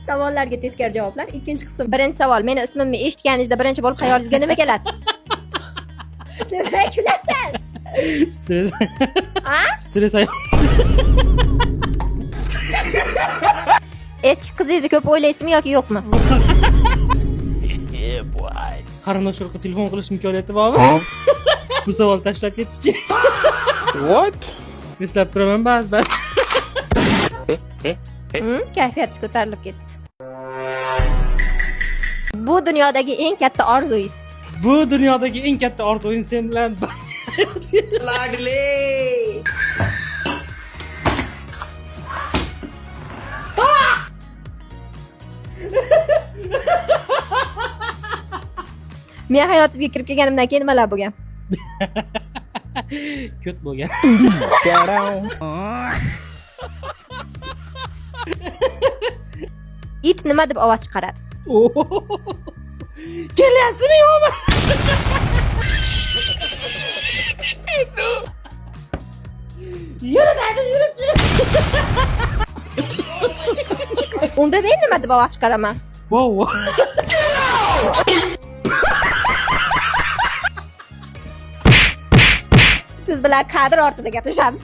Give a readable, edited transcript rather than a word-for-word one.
Savollarga teskari javoblar. Ikkinchi qism. Birinchi savol. Meni ismimni eshitganingizda birinchi bo'lib xayolingizga nima keladi? Nima kulasiz? Stress. A? Stress ayol. Eski qizingizni ko'p o'ylaysizmi yoki yo'qmi? Qarindosh urug'ga telefon qilish imkoniyati bormi? Bu savol tashlab ketishchi. What? Eslab turaman ba'zida. Kayfiyatingiz ko'tarilib ketdi. Bu dunyodagi eng katta orzungiz? Bu dunyodagi eng katta orzuyim sen bilan Men hayotingizga kirib kelganimdan keyin nimalar bo'lgan? Ko't bo'lgan. It nima deb ovoz chiqaradi? Kelyapsizmi yo'qmi? Yuri dedim, yurisi. Unda men nima deb ovoz chiqaraman? Wow. Siz bilan kadr ortida gaplashamiz.